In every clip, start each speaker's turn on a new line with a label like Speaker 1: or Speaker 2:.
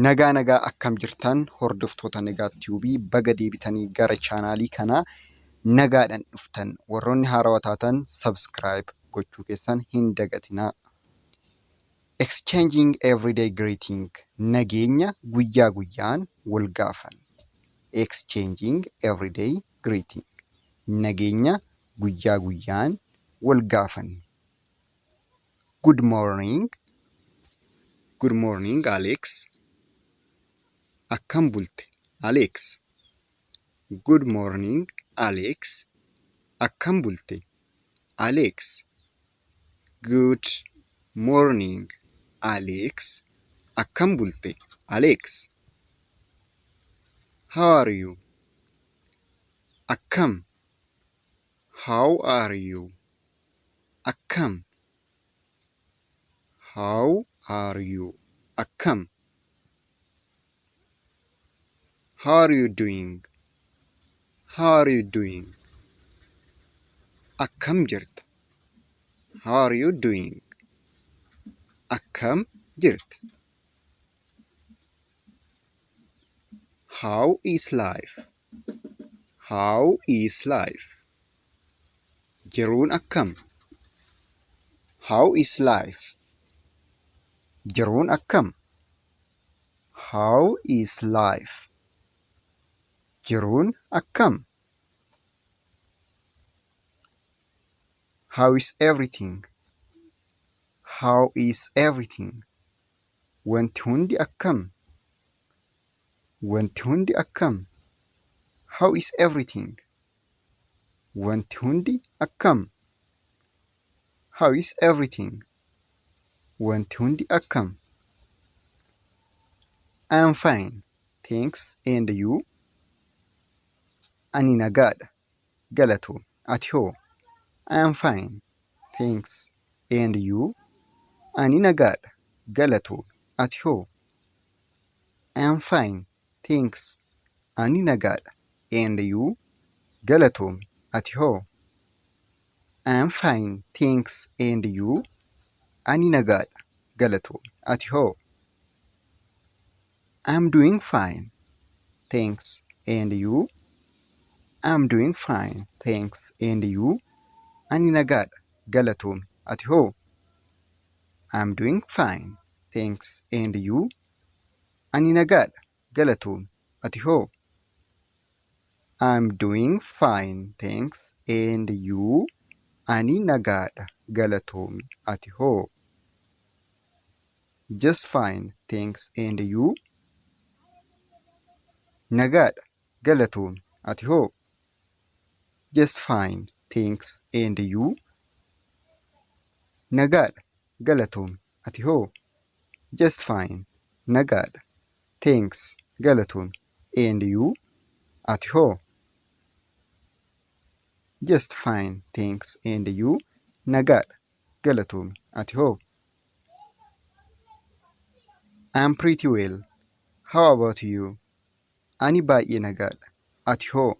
Speaker 1: Nagaa nagaa akkam jirtan hordoftoota Nagaa Tiyuubii baga deebitanii gara chaanaalii kanaa nagaadhaan dhuftan warroonni haarawaa taatan subscribe gochuu keessan hin dagatinaa. Exchanging everyday greeting nageenya guyyaa guyyaan wal gaafan. Exchanging everyday greeting nageenya guyyaa guyyaan wal gaafan. Good morning. Good morning Alex. Akkam bulte Alex. Good morning Alex. Akkam bulte Alex. Good morning Alex. Akkam bulte Alex. How are you? Akkam. How are you? Akkam. How are you? Akkam. How are you doing? How are you doing? Akkam jirta? How are you doing? Akkam jirta? How is life? How is life? Jiruun akkam? How is life? Jiruun akkam? How is life? Jiruun akkam? How is everything? How is everything? Wanti hundi akkam? Wanti hundi akkam? How is everything? Wanti hundi akkam? How is everything? Wanti hundi akkam? I am fine. Thanks. And you? Ani nagaadha. Galatoomi. Ati hoo? I am fine. Thanks. And you? Ani nagaadha. Galatoomi. Ati hoo? I am fine. Thanks. Ani nagaadha. And you? Galatoomi. Ati hoo? I am fine. Thanks. And you? Ani nagaadha. Galatoomi. Ati hoo? I am doing fine. Thanks. And you? I am doing fine. Thanks. And you? Ani nagaadha. Galatoomi. Ati hoo? I am doing fine. Thanks. And you? Ani nagaadha. Galatoomi. Ati hoo? I am doing fine. Thanks. And you? Ani nagaadha. Galatoomi. Ati hoo? Just fine. Thanks. And you? Nagaadha. Galatoomi. Ati hoo? Just fine. Thanks. And you? Nagaadha. Galatoomi. Ati hoo? Just fine. Nagaadha. Thanks. Galatoomi. And you? Ati hoo? Just fine. Thanks. And you? Nagaadha. Galatoomi. Ati hoo? I'm pretty well. How about you? Ani baay'ee nagaadha. Ati hoo?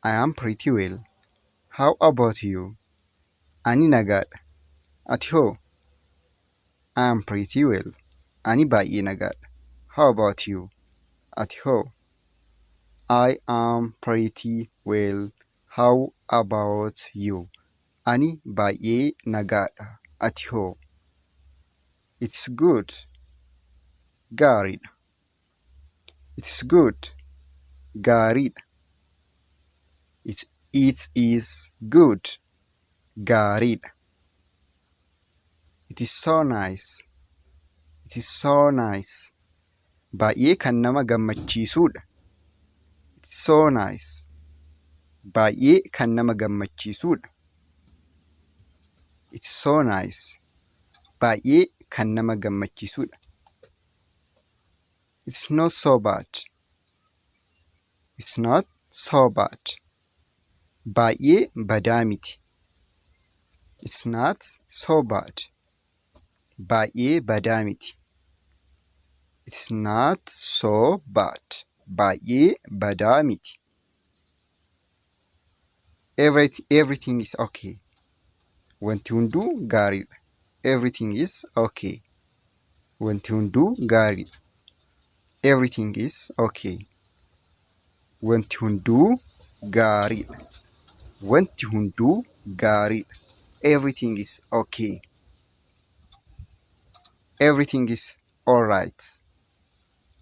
Speaker 1: I am pretty well. How about you? Ani nagaadha. Ati hoo? I am pretty well. Ani baay'ee nagaadha. How about you? Ati hoo? I am pretty well. How about you? Ani baay'ee nagaadha. Ati hoo? It's good. Gaariidha. It's good. Gaariidha. It is good. Gaariidha. It is so nice. It is so nice. Baay'ee kan nama gammachiisudha. It is so nice. Baay'ee kan nama gammachiisudha. It's so nice. Baay'ee kan nama gammachiisudha. It's not so bad. It's not so bad. Baay'ee badaa miti. It's not so bad. Baay'ee badaa miti. It's not so bad. Baay'ee badaa miti. Everything is okay. Wanti hunduu gaariidha. Everything is okay. Wanti hunduu gaariidha. Everything is okay. Wanti hunduu gaariidha. Wanti hunduu gaariidha. Everything is okay. Everything is alright.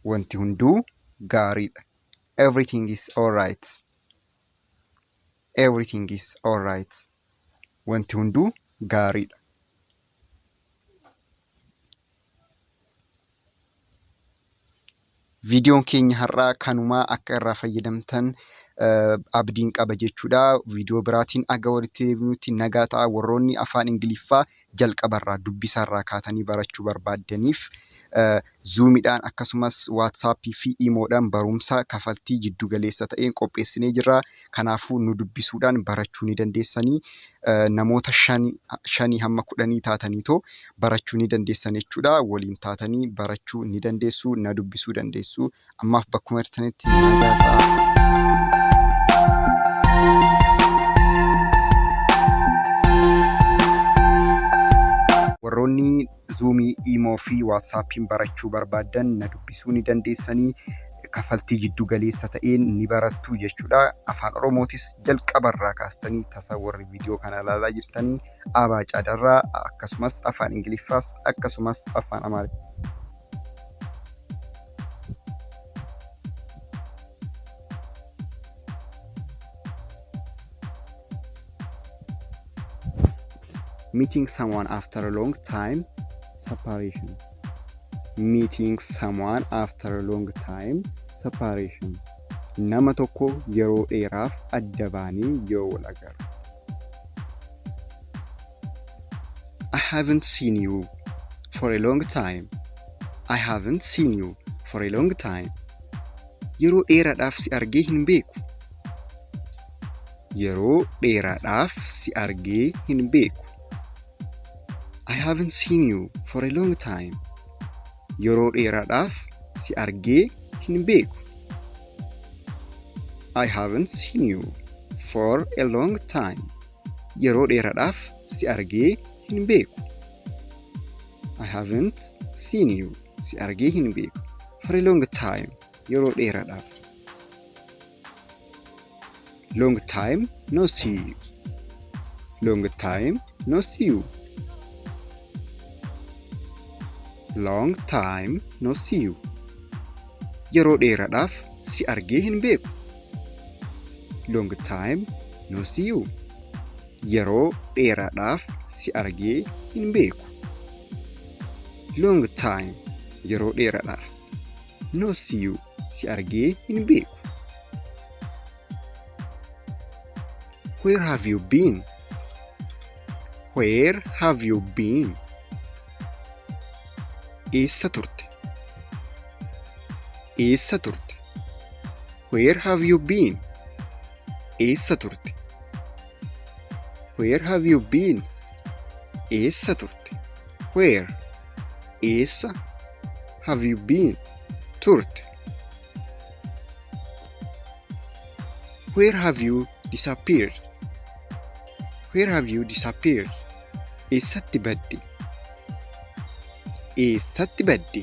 Speaker 1: Wanti hunduu gaariidha. Everything is alright. Everything is alright. Wanti hunduu gaariidha. Viidiyoon keenya har'aa kanumaa akka irraa fayyadamtan abdiin qaba jechuudha. Viidiyoo biraatiin aga walitti deebinutti nagaa ta'a. Warroonni afaan Ingiliffaa jalqabarraa dubbisarraa kaatanii barachuu barbaaddaniif Zuumiidhaan akkasumas Waatsaappii fi Iimoodhaan barumsa kafaltii jiddu galeessa ta'een qopheessinee jirra. Kanaafuu nu dubbisuudhaan barachuu ni dandeessanii. Namoota shanii hamma kudhanii taataniitoo barachuu ni dandeessan jechuudha. Waliin taatanii barachuu ni dandeessu, na dubbisuu dandeessu. Ammaaf bakkuma jirtanitti nagaa ta'aa. Warroonni Zuumii, Iimoo fi Waatsaappiin barachuu barbaaddan na dubbisuu ni dandeessanii. Kafaltii jiddu galeessa ta'een ni barattu jechuudha. Afaan Oromootis jalqabarraa kaastanii tasa warri viidiyoo kana ilaalaa jirtanii Abaa Caadarraa akkasumas afaan Ingiliffaas akkasumas afaan Amaariffaa. Meeting someone after a long time separation. Meeting someone after a long time separation. Nama tokko yeroo dheeraaf adda baanee yoo wal agarru. I haven't seen you for a long time. I haven't seen you for a long time. Yeroo dheeraadhaaf si argee hin beeku. Yeroo dheeraadhaaf si argee hin beeku. I haven't seen you for a long time. Yeroo dheeraadhaaf si argee hin beeku. I haven't seen you for a long time. Yeroo dheeraadhaaf si argee hin beeku. I haven't seen you si argee hin beeku. For a long time yeroo dheeraadhaaf. Long time no see you. Long time no see you. Long time no see you. Yeroo dheeraadhaaf si argee hin beeku. Long time no see you. Yeroo dheeraadhaaf si argee hin beeku. Long time yeroo dheeraadhaaf. No see you si argee hin beeku. Where have you been? Where have you been? Eessa turte? Eessa turte? Where have you been? Eessa turte? Where have you been? Eessa turte? Where? Eessa? Have you been? Turte. Where have you disappeared? Where have you disappeared? Eessatti badde? Eessatti badde?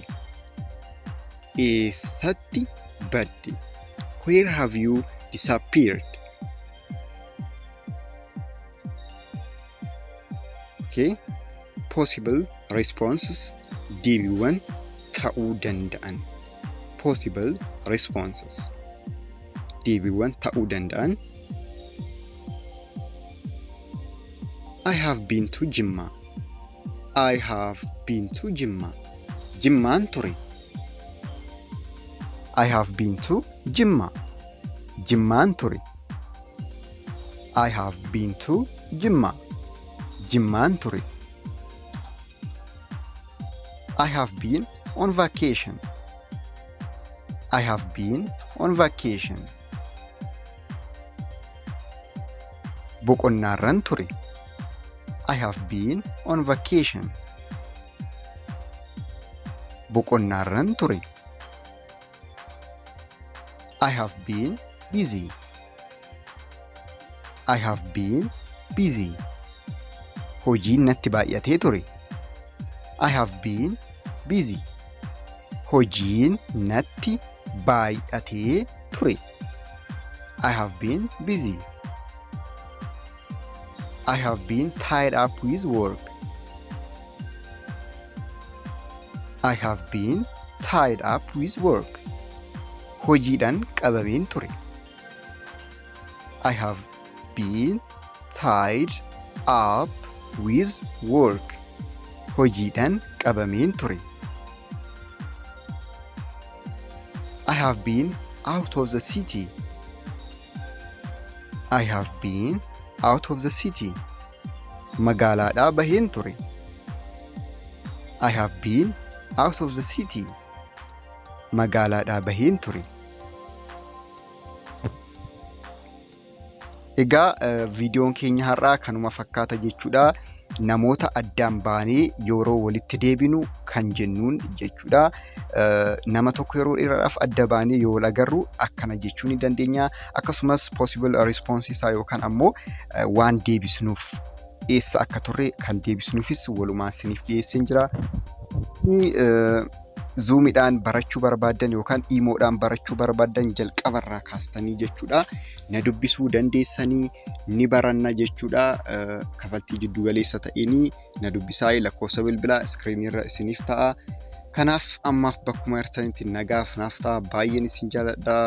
Speaker 1: Eessatti badde? Where have you disappeared? Okay. Possible responses deebiiwwan ta'uu danda'an. Possible responses deebiiwwan ta'uu danda'an. I have been to Jimma. I have been to Jimma. Jimmaan ture. I have been to Jimma. Jimmaan ture. I have been to Jimma. Jimmaan ture. I have been on vacation. I have been on vacation. Boqonnaarran ture. I have been on vacation. Boqonnaarran ture. I have been busy. I have been busy. Hojiin natti baay'atee ture. I have been busy. Hojiin natti baay'atee ture. I have been busy. I have been tied up with work. I have been tied up with work. Hojiidhaan qabameen ture. I have been tied up with work. Hojiidhaan qabameen ture. I have been out of the city. I have been out of the city. Magaalaadhaa baheen ture. I have been out of the city. Magaalaadhaa baheen ture. Egaa viidiyoon keenya har'aa kanuma fakkaata jechuudha. Namoota addaan baanee yeroo walitti deebinu kan jennuun jechuudha. Nama tokko yeroo dheeraadhaaf adda baanee yoo wal agarru akkana jechuu ni dandeenya. Akkasumas possible response isaa yookaan ammoo waan deebisnuuf eessa akka turre kan deebisnuufis walumaan isiniif dhiyeesseen jira. Zuumiidhaan barachuu barbaaddan yookaan iimoodhaan barachuu barbaaddan jalqabarraa kaastanii jechuudha. Na dubbisuu dandeessanii ni baranna jechuudha. Kafaltii jiddu galeessa ta'eenii na dubbisaa, lakkoofsa bilbilaa iskiriiniirra isiniif ta'a. Kanaaf ammaaf bakkuma jirtanitti nagaaf naaf ta'a. Baay'een isin jaaladha.